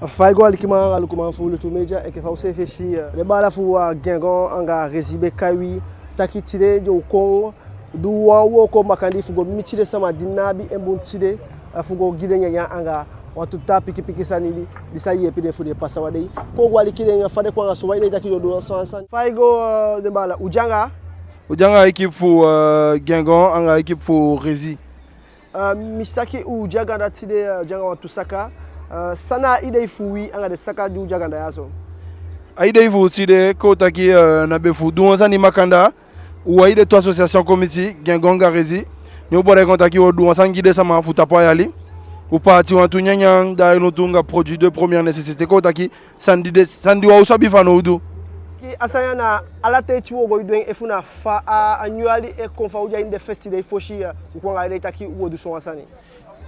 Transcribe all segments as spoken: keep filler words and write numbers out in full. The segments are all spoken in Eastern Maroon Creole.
Fa i go, alikiman anga lukuman fu Lutu Media, enke fa u seefi e si, eh, den baala fu, eh, Guingamp anga Rési be kai wi taki tide den o kon du wan wooko makandii fu go miti den sama di ná abi en bun tide, eh, fu go gi den nyanyan anga wantu taa pikipiki sani di, di sa yeepi den fu den pasa wan dei. Kon go aliki den, fa den kon anga so, wai den e taki den o du so wan sani. Fa i go, eh, den baala, u de anga? U de anga équipe fu, eh, Guingamp anga équipe fu Rési. Eh, mi si taki u de anga anda tide, eh, de anga wantu saka. Eh, san na a idei fu wi anga den saka di u de anga anda ya so? A idei fu u tide, kon taki, eh, na be fu du wan sani makanda. U wai den tu association kon miti, Guingamp anga Rési. Ne u bali kon taki u o du wan sani gi den sama fu tapu a yali. U paati wantu nyanyan, da ai lontu anga produit de première nécessité, kon taki sani di den, sani di wi á o sabi fanowdu. Ki a sani ya na ala ten u o go e du en, efu na fa a, a nyun yali e kon, fa u de a ini den fesi dei fosi, eh, u kon anga a idei taki u o du so wan sani?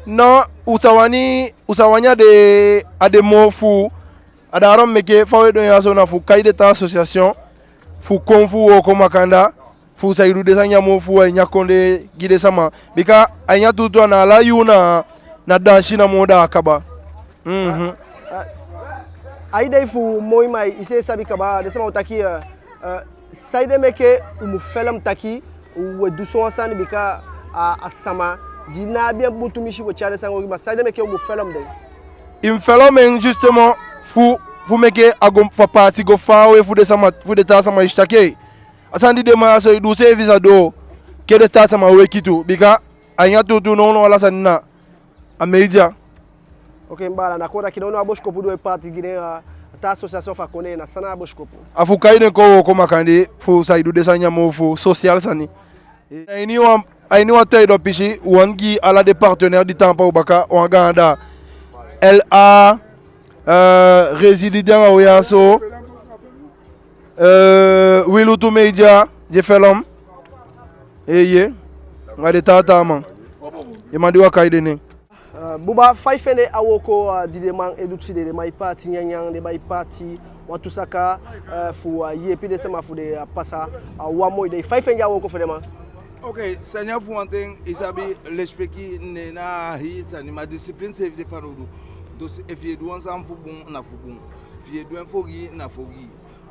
Non, u sa wani, u sa wani a de, a de moo fu, a daarom meke fa u e du en ya so na fu kai den taa association fu kon fu wooko makanda, fu sa e du den sani ya moo fu a ini a kondee gi den sama. Bika a ini a tuutuu a ná ala yuu na, na dansi namo da a kaba. Mhm. Eh, a idei fu moi, ma i seefi sabi kaba, den sama o taki, eh, eh, saide meke u mu felon taki u e du so wan sani, bika a, a sama di ná abi en bun tumisi u e tyai den sani go gi, ma saide meke u mu felon den? I mu felon en justement fu, fu meke a go, fu a paati go faawe fu den sama, fu den taa sama e si taki a sani di den man ya so e du seefi sa doo, ke den taa sama weki tu, bika a ini a tuutuu nownow ala sani na a media. Oke, mi baala, na kon taki nownow a bosikopu di u e paati gi den, eh, taa association fu a kondee, na san na a bosikopu? A fu kai den kon wooko makandii fu sa e du den sani ya moo fu social sani. A ini wan, a ini wan tu e doo pisi, u wani gi ala den partenaire di taampu a u baka, u wani go anda L A, eh, Rési di de anga u ya so, eh, wi Lutu Media, di e felon. Eeye, anga den taa taa man. Den man di u á kai den nen. Eh, Buba, fa i fende a wooko, eh, di den man e du tide? Den man e paati nyanyan, den man e paati wantu saka, eh, fu, eh, yeepi den sama fu den, eh, pasa, eh, wan moi dei. Fa i fende a wooko fu den man? Oke, sani ya fu wan ten, i sabi, lesipeki, neen na a hii sani, ma discipline seefi de fanowdu. Dus efu i e du wan sani fu bun, na fu bun. Efu i e du en fu ogii, na fu ogii.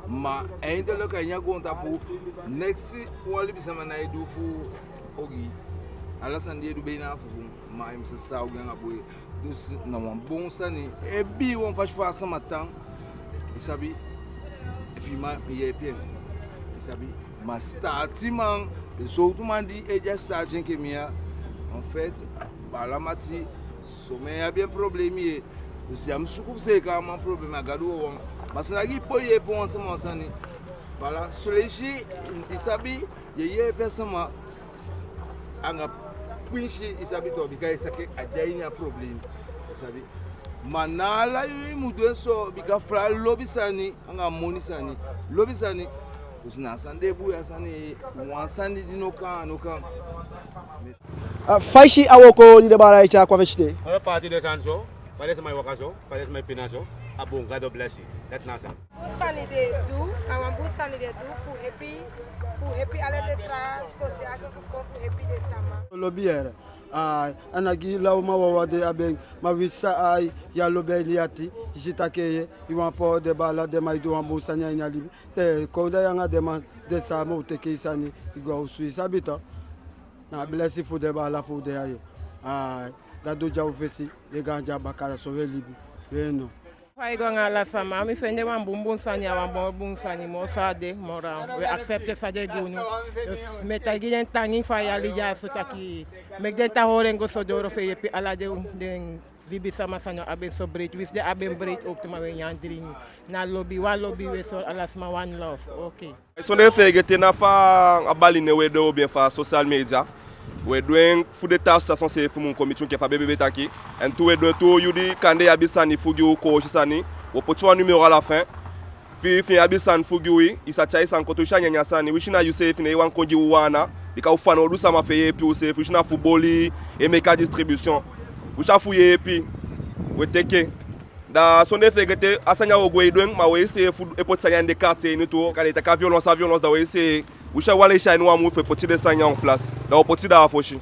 Ma eindelijk a ini a goontapu, neks wan libisama ná e du fu ogii. Ala sani di i e du, be na fu bun. Ma i mu sa sabi ogii anga boi. Dus na wan bun sani. Efu i wani fasi fu a sama tan, i sabi, efu i man yeepi en, i sabi. Ma sitaatiman, den sowtu man di e de a sitaati enke mi ya, en fait, baala mati, somen abi en problème ye. Dus ya mu suku fu seeka a man problème, a Gadu wawan. Ma san na gi i poi yeepi wan sama wan sani. Baala, son leisi, i sabi, i e yeepi a sama anga prinsi, i sabi to, bika i saka a de a ini a problème, i sabi. Ma na ala yuu i mu du en so, bika fa lobi sani, anga moni sani, lobi sani. Dus na a sani de e buuya sani, wan sani di no kan, no kan. Ah, fa i si a wooko di den baala e tyai kon a fesi de? Fa den paati den sani so, fa den sama e waka so, fa den sama e pina so, a bun, God bless you. Dati na a sani. Bun sani den e du, a wan bun sani den e du fu hepi, fu hepi ala den taa association fu kon fu hepi den sama. Lobi yee, a, a ná gi lawman wawan den abi en, ma wi san ai, ya lobi a ini i ati, i si taki i wani puu den baala, den man e du wan bun sani a ini a libi. Te kon da i anga den man de sama, u teke i sani, i go a osu, i sabi to. Na a blesi fu den baala fu u de ya. Ai, Gadu de a u fesi, den gaandi de a baka, da so wi e libi, wi e no. Fa i go anga ala sama, mi fende wan bunbun sani, a wan moo bun sani, moo san a de, moo raw. Wi e accepter san den e gi unu. Dus mi e taigi den tangi fu a yali ya so taki, meke den tan holi en go so doo fu e yeepi ala den, den libisama san no abi en so breed. Winsi den abi en breed ook, ma wi e nyan dringi. Na lobi, wan lobi wi e soi ala sama, one love. Oke. Sondee feegete na fa a bali nen wi e du en, oubien fa social media. Wi e du en fu den taa association seefi mu kon miti u enke fa Bebe be taki. En tu wi e du en tu yu di kande i abi sani fu gi u, koosi sani. Wi o poti wan numéro à la fin. Fi, fi i abi sani fu gi wi, i sa tyai sani kon tu, winsi a nyanyan sani, winsi na yu seefi ne i wani kon gi u wan ana. Bika u fanowdu sama fu e yeepi u seefi, winsi na fu boli, e meke a distribution. Winsi a fu yeepi, wi e teke. Da sondee feegete, a sani ya wi o go e du en, ma wi e seeka fu e poti sani a ini den quartier ini tu, kande i taki a violence, a violence, da wi e seeka, winsi a wan leisi a ini wan mun fu e poti den sani ya en place. Da wi o poti da a fosi.